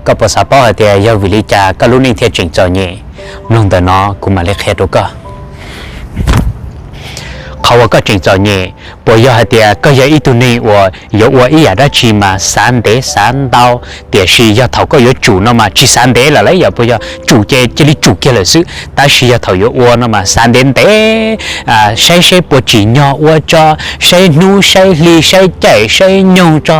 Koj puas xav paub hais tias yog vim li cas koj lub neej thiaj tseem txom nyem? Mloog ntawm no kuv mam li qhia rau koj. Qhov uas koj tseem txom nyem, puas yog hais tias koj yog ib tug neeg uas yuav ua ib yam dab tsi mas xav ntev xav ntau, tiam sis yog thaum koj yuav tsum no mas tsis xav ntev lawm lauj, yog puas yog tsum ces cia li tsum kiag lawm xwb, tab sis yog thaum yuav ua no mas xav ntev ntev, saib seb puas tsim nyog ua tso, saib hnub saib hli saib caij saib nyoog tso,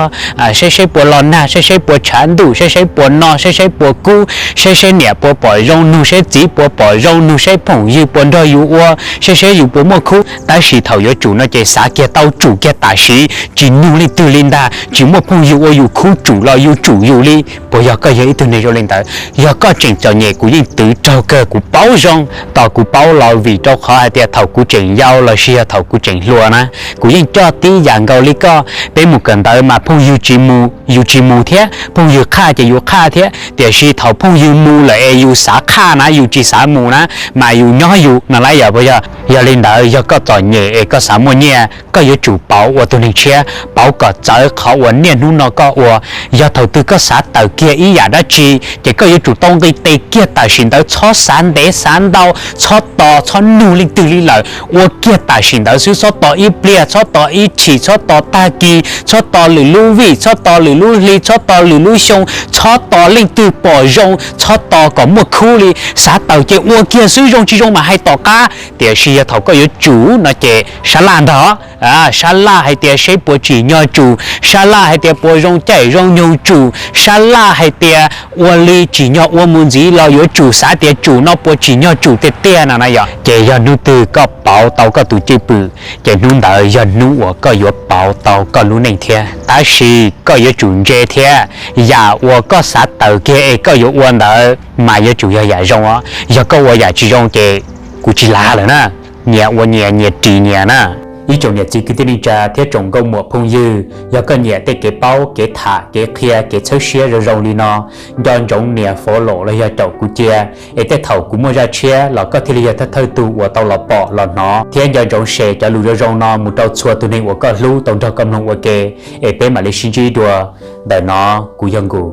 saib seb puas los nag, saib seb puas tshav ntuj, saib seb puas no, saib seb puas kub, saib seb niam puas pom zoo, nug seb txiv puas pom zoo, nug seb phooj ywg puas nrog yus ua, saib seb yus puas muaj khub. Tab sis thaum yuav tsum no ces xav kiag tau tsum kiag tam sim, tsis nug leej twg li ntag, tsis muaj phooj ywg ua yus khub, tsum los yus tsum yus li. Puas yog koj yog ib tug neeg zoo li ntawd? Yog koj tseem txom nyem kuv yeej twv raug kawg, kuv paub zoo, tos kuv paub los vim rau qhov hais tias thaum kuv tseem yau los sis yog thaum kuv tseem hluas na, kuv yeej coj tib yam nkaus li koj. Peb mus kawm ntawv mas phooj ywg tsis mus yus tsis mus thiab, phooj ywg qhaj ces yus qhaj thiab, tiam sis thaum phooj ywg mus lawm es yus xav qhaj na, yus tsis xav mus na, mas yus nyob yus no lawm, yog puas yog? Yog li ntawd yog koj txom nyem es koj xav muaj nyiaj, koj yuav tsum pauv ua tus neeg tshiab, pauv kom txawv qhov uas niaj hnub no koj ua. Yog thaum twg koj xav tawm kiag ib yam dab tsi ces koj yuav tsum tau nqis tes kiag tam sim ntawd, txhob xav ntev xav ntau, txhob tos txhob nug leej twg li lawm, ua kiag tam sim ntawd xwb, txhob tos ib pliag, txhob tos ib chim, txhob tos tag kis, txhob tos lwm lub vij, txhob tos lwm lub hli, txhob tos lwm lub xyoo, txhob tos leej twg pom zoo, txhob tos kom muaj khub li, xav tawm ces ua kiag xwb, zoo tsis zoo mas hais tom qab. Tiam sis yog thaum koj yuav tsum no ces sab laj ntag, sab laj hais tias seb puas tsim nyog tsum, sab laj hais tias puas zoo caij zoo nyoog tsum, sab laj hais tias ua li tsim nyog ua mus ntxiv los yuav tsum, xav tias tsum no puas tsim nyog tsum tiag tiag no na yog. Ces yog hnub twg koj pauv tau koj tus cwj pwm, ces hnub ntawd yog hnub uas koj yuav pauv tau koj lub neej thiab. Tab sis koj yuav tsum ntse thiab, yam uas koj xav tawm kiag es koj yuav ua ntawd mas yuav tsum yog yam zoo os. Yog koj ua yam tsis zoo ces kuv tsis lav lawm na. Nyias ua nyias, nyias ris nyias na. Ib tsoom niam txiv kwv tij neej tsa thiab tsoom nkauj muam phooj ywg, yog koj nyiam tej kev paub, kev tham, kev qhia, kev txhawb siab zoo zoo li no, nco ntsoov nias follow los yog caum kuv cia, es tej thaum kuv muaj zaj tshiab los koj thiaj li yog thawj thawj tug uas tau los pom los hnov, thiab nco ntsoov share cov lus zoo zoo no mus rau txhua tus neeg uas koj hlub tau nrog koj mloog ua ke, es peb mam li sib ntsib dua. Ntawm no kuv yog Nkus.